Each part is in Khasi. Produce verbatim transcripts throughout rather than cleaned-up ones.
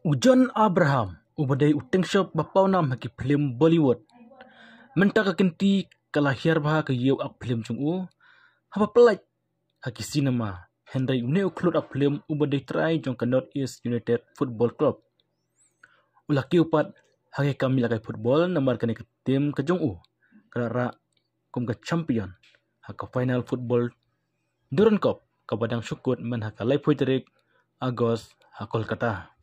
U John Abraham, uba dei u tengshop ba pawnam ha ki phlim Bollywood, mynta ka kynti ka la hiar bha ka ïew ak phlim jong u, haba pynlait ha ki cinema. Hynrei une u khlut ak phlim uba dei trai jong ka North East United Football Club. U la kiew pat ha ki kam ïalehkai football namar kane ka tim ka jong u ka la rah kum ka champion ha ka final football Durand Cup kaba dang shu kut man ha ka laiphew tarik August ha Kolkata.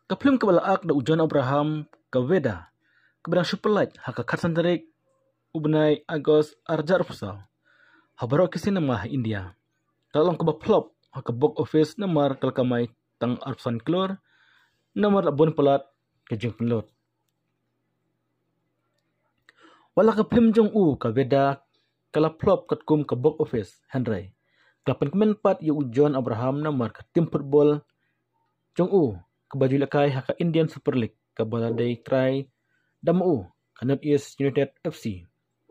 Ka phlim kaba la ak da u John Abraham, ka Veda, kaba dang shu pynlait ha ka khatsan tarik u bnai August arhajar arphew saw ha baroh ki cinema ha India, ka la long kaba flop ha ka box office namar ka la kamai tang arphew san klur, namar la bun palat ka jingpynlut. Wat la ka phlim jong u, ka Veda, ka la flop katkum ka box office, hynrei ka la pynkmen pat ïa u John Abraham namar ka tim football jong u kaba ju lehkai ha ka Indian Super League, kaba la dei trai da ma u, ka North East United F C,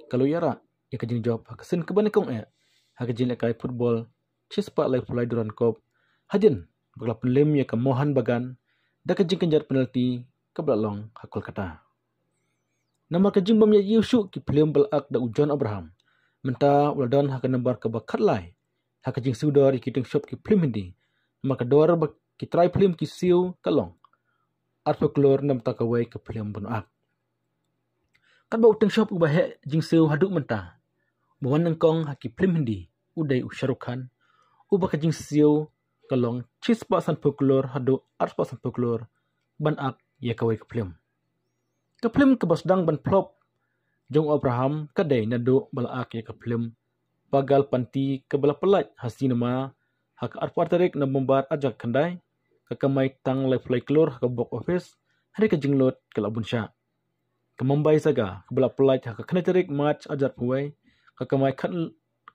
ka la ïarah ïa ka jingjop ha ka sien kaba nyngkong eh ha ka jinglehkai football shispah laiphew lai Durand Cup, hadien ba ka la pynlem ïa ka Mohan Bagan da ka jingkynjat penalty kaba la long ha Kolkata. Namar ka jingbym ïa ïew shuh ki phlim ba la ak da u John Abraham, mynta u la don ha ka nambar kaba khatlai ha ka jingsiew dor ïa ki tengshop ki phlim Hindi, namar ka dor ba ki trai phlim ki siew ka long arphew klur, namar kawei ka phlim ba u ak. Katba u tengshop uba heh jingsiew haduh mynta ba wan nyngkong ha ki phlim Hindi u dei u Shah Rukh Khan, uba ka jingsiew ka long shispah sanphew klur haduh arspah sanphew klur ban ak ïa kawei ka phlim. Ka phlim kaba sdang ban flop jong u Abraham ka dei naduh ba la ak ïa ka phlim Pagal Panti kaba la pynlait ha cinema ha ka arphew ar tarik November arhajar khyndai, ka kamai tang laiphew lai klur ha ka box office, hynrei ka jinglut ka la bun shah. Ka Mumbai Saga kaba la pynlait ha ka khyndai tarik March arhajar arphew wei, ka kamai khat,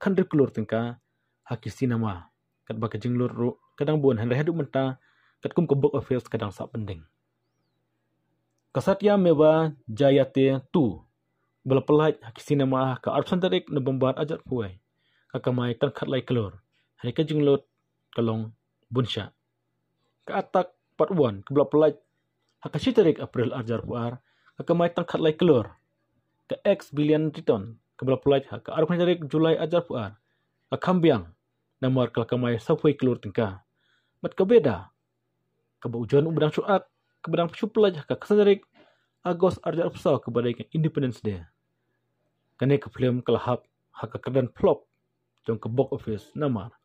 khathynriew klur tyngka ha ki cinema, katba ka jinglut ruh ka dang bun, hynrei haduh mynta katkum ka box office ka dang sah pyndeng. Ka Satyameva Jayate two kaba la pynlait ha ki cinema ha ka arphew san tarik November arhajar arphew wei, ka kamai tang khatlai klur, hynrei ka jinglut ka long bun shah. Ka Attack Part One kaba la pynlait ha ka shi tarik April arhajar arphew ar, ka kamai tang khatlai klur. Ka Ex Villain Return kaba la pynlait ha ka arphew tarik July arhajar arphew ar, ka kham biang namar ka la kamai sawphew klur tyngka. Bad ka Veda, kaba u John uba dang shu ak, kaba dang shu pynlait ha ka khatsan tarik August arhajar arphew saw, kaba dei ka Independence Day, kane ka phlim ka la hap ha ka kyrdan flop jong ka box office namar,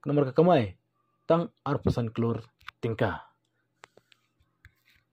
namar ka kamai tang arphew san klur tyngka.